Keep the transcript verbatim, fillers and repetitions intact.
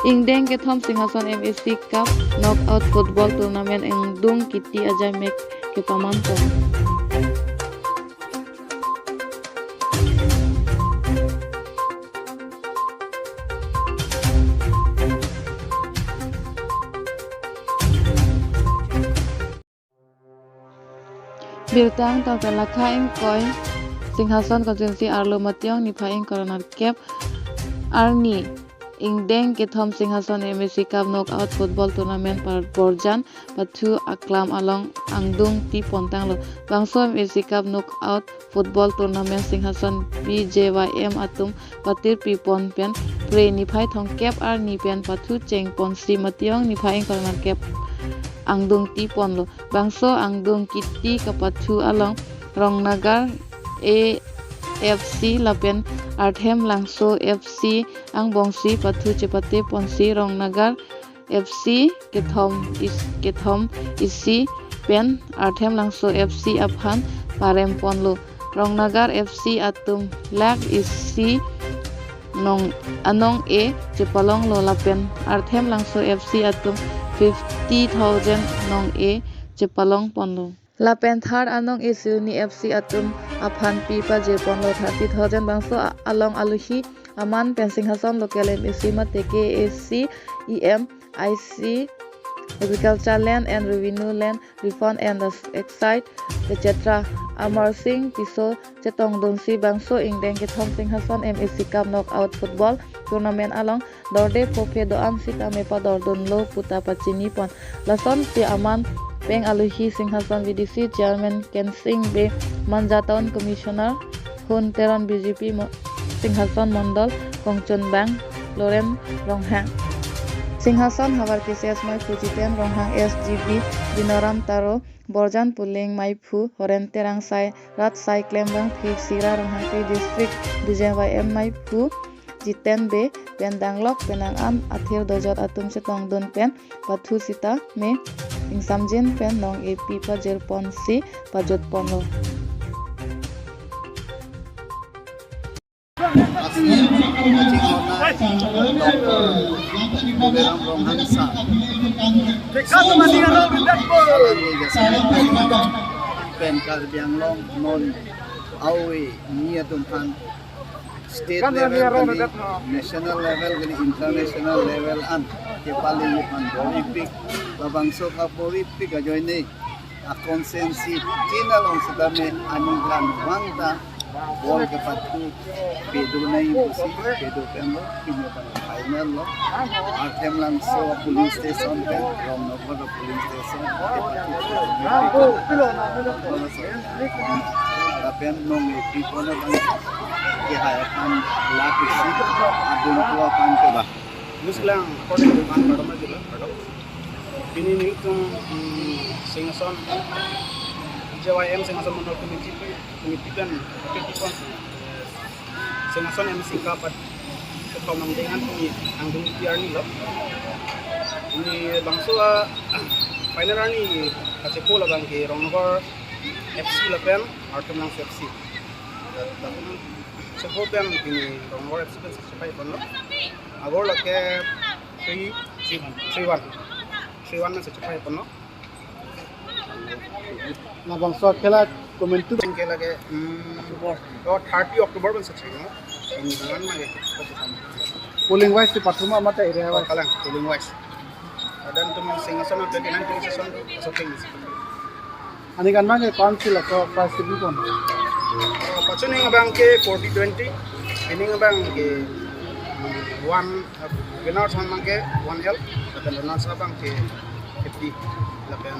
Ingdeng kethom Singhason M A C Cup knockout football tournament angdeng kiti ajaimek kepaman pon. Birta angtang pen lakha ingkoi, Singhason constituency arlo Matijong niphai ingkoi ra nerkep arni ingdeng kethom Singhason M A C Cup knockout football tournament par borjan pathu aklam along angdeng ti pontanglo. Bangso M A C Cup knockout football tournament Singhason B J Y M atum patir pi pon pen Phre niphai thomkep arni pen pathu cheng ponsi Matijong niphai ingkoi ra nerkep angdeng ti ponlo. Bangso angdeng kiti kapathu along Rongnagar A F C lapen Arthem Langso F C angbongsi pathu chepate ponsi Rongnagar F C kethom is-, kethom isi pen Arthem Langso F C aphan parem ponlo. Rongnagar F C atum lakh isi nong anong-e chepalonglo lapen Arthem Langso F C atum fifty thousand nong-e chepalong ponlo. Lapen third anong-e Silni F C atum aphan pi pajir ponlo thirty thousand. Bangso a-, along aluhi aman pen Singhason local M A C mate K A C E M, I C, Agriculture Land and Revenue Land Refund and the Excise, et cetera Amar Singh Tisso chetongdunsi bangso ingdeng kethom Singhason M A C Cup knockout football tournament along dorde phophe do-an sitame padordunlo puta pachini pon. Lasonsi aman pen aluhi Singhason V D C Chairman Kensing Bey, Manja Town Commissioner Hun Teron, B J P mo-, Singhason Mondol Kongchunbang Loren Ronghang, Singhason havar K C S maiphu Jiten Ronghang, S G B Dinoram Taro, Borjan Puling maiphu Horen Terang, Sai Rat Saiklem Vangphi, Sira Ronghangpi, District B J Y M maiphu Jiten Bey pen danglok penang an athir dojot atum chetongdun pen pathu sitame ingsamjin pen nong-e pi pajir ponsi pajut ponlo. Pen Karbi Anglong non awe ni atum aphan state level kali, national level kali, international level an kepaleji aphan bor-ipik, labangso ka bor-ipik ajoine a constituency tin along sitame aningkan vang ta ball kepathu pedonei pusi pedo pen lo, pini pen final lo. Arthem Langso polling station pen, Rongnagar polling station, kepathu lapen nong-e pi pon abang kehai aphan lakh isi, adun tua aphan ke. News lang, recording man, pardon, pardon. Pini nelitum, mm, Singhason, B J Y M Singhason Mondol Committee, committee pen, committee pen, Singhason M A C Cup kethom angdeng an pini angdeng kiti arni lo. Pini bangso a final arni kachepo labang ke Rongnagar F C lapen Arthem Langso F C. Lapen chepo pen pini Rongnagar F C pen chepai ponlo. Agor lake three, three one. Three one pen chepai ponlo. Labangso khela komantu pen ke lake, hmm, oh, thirty October pen chepai ponlo. Ini dengan ma ya. Polling wise si pathuma mata area wise. Kalang polling wise. Adan tum Singhason twenty-nine polling station, so thing. Aningkan abang ke council ko prize bi pon. Pachuning abang ke forty twenty, winning abang ke one, uh, winners abang ke one L, lapen runners abang ke fifty, lapen